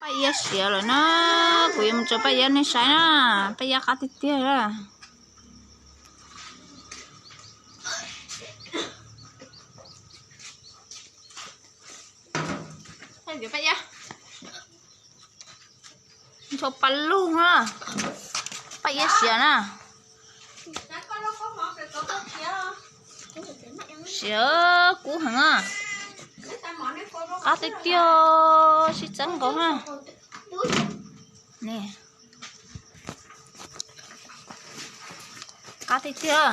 Paj iab siav lawm na, kuv yuav mus tso paj iab nej saib na, paj iab qab tiag tiag. Ncho pa lug na, paj iab siav na. Siav kub heev na. Qab tiag tiag, sib txeeb nkaus na. Qab tiag tiag.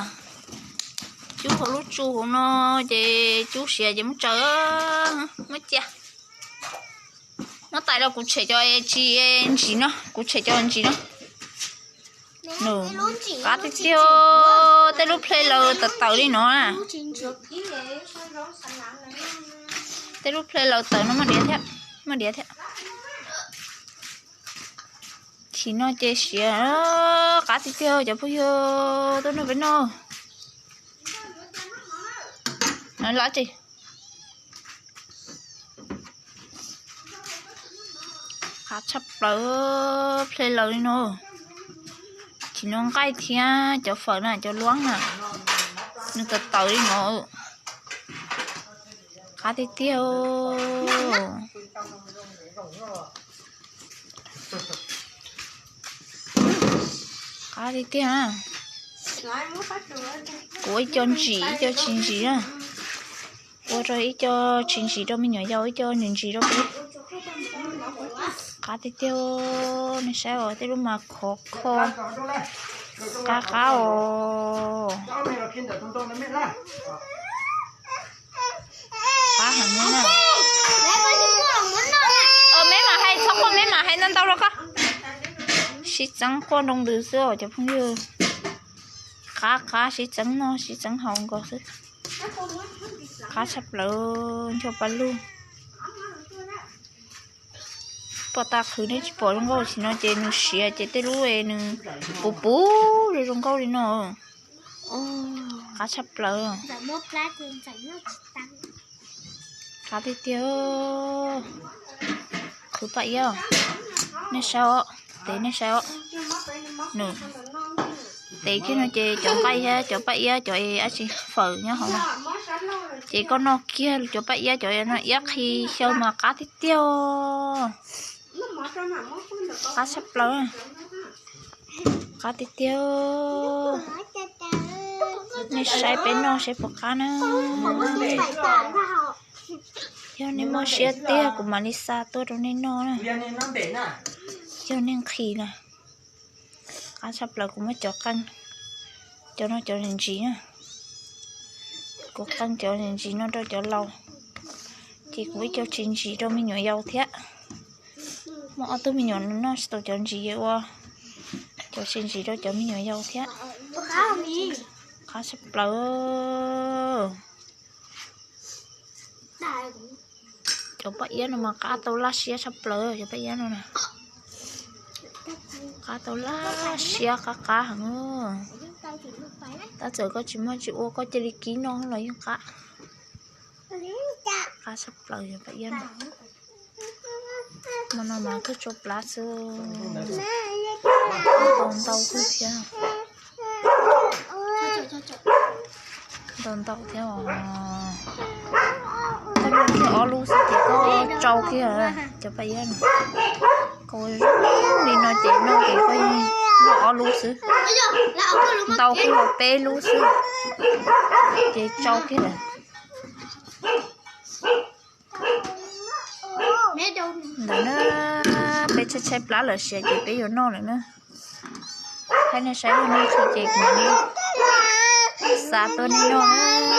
Cub hauv lub tsu hauv no ces cub siav ces muab tsaws, muab cia. Muab tais los kuv tshem cov tsis ntsim no, kuv tshem cov ntsim no. Nws qab tiag tiag, tej lub ple laws tawv tawv li no na. Tej lub ple laws tawv no muaj diav thiab, muaj diav thiab. Chim no ces siav qab tiag tiag cov phooj ywg, tuaj nrog peb noj. Qab tshaj plaws, ple laws li no. Chim no nqaij thiab cov fawm na, cov luab na, nws tawv tawv li no. Qab tiag tiag. Qab tiag tiag. Kuv ua ib co ntsim ib co tsis ntsim na. Ua rau ib co tsis ntsim rau me nyuam yaus, ib co ntsim ntsim rau kuv. Qab tiag tiag, nej saib os, tej lub mas khov kho, qab qab os. Qab heev na. Meb mam hais txhob quaj, meb mam hais ntau ntau rau koj. Sib txeeb quaj nroo ntws xwb os cov phooj ywg. Qab qab sib txeeb noj sib txeeb haus nkaus xwb. Qab tshaj plaws, ncho pa lug. Pom tas qhwv nej tsis pom zoo nkauj, tsis no ces nws siav ces tej lub nws puv puv zoo nkauj li no. Qab tshaj plaws. Qab tiag tiag. Qhwv paj iab, nej saib os, tev nej saib os. Nws tev kiag no ces cov nqaij thiab cov paj iab cov dab tsi fawm nyob hauv no. Ces koj noj kiag cov paj iab cov no iab qhi xyaw mas qab tiag tiag. Qab tshaj plaws. Qab tiag tiag. Nej saib peb noj saib puas qab na. Yog nej muaj siab tiag kuv mam li xa tuaj rau nej noj na. Yog nej nqhis na. Qab tshaj plaws, kuv muab cov qeej, cov no cov ntsim na. Kuv qeej cov ntsim no rau cov laus, ces kuv ib co tsis ntsim rau me nyuam yaus thiab. Muaj ob tug me nyuam noj tsis tau cov ntsim, ua cov tsis ntsim rau cov me nyuam yaus thiab. Qab tshaj plaws. Cov paj iab no mas qab tau laj siab tshaj plaws cov paj iab no na. Qab tau laj siab qab qab heev. Tab txawm koj tsis muaj tsis ua koj cia li kib noj los yeej qab. Qab tshaj plaws cov paj iab no. Hmo no mas kawg tsau plab xwb. Ntau ntau kawg thiab. Ntau ntau thiab os. Koj noj kiag ob lub xwb ces koj tsau kiag cov paj iab no. Koj zoo li no ces noj ces koj noj ob lub xwb. Ntau kiag los peb lub xwb ces tsau kiag lawm. Ntawm na, peb tshaib tshaib plab lawm siav ces peb yuav noj lawm na. Thaij nej saib, nej saib ces kuv mam li xa tuaj nej noj na.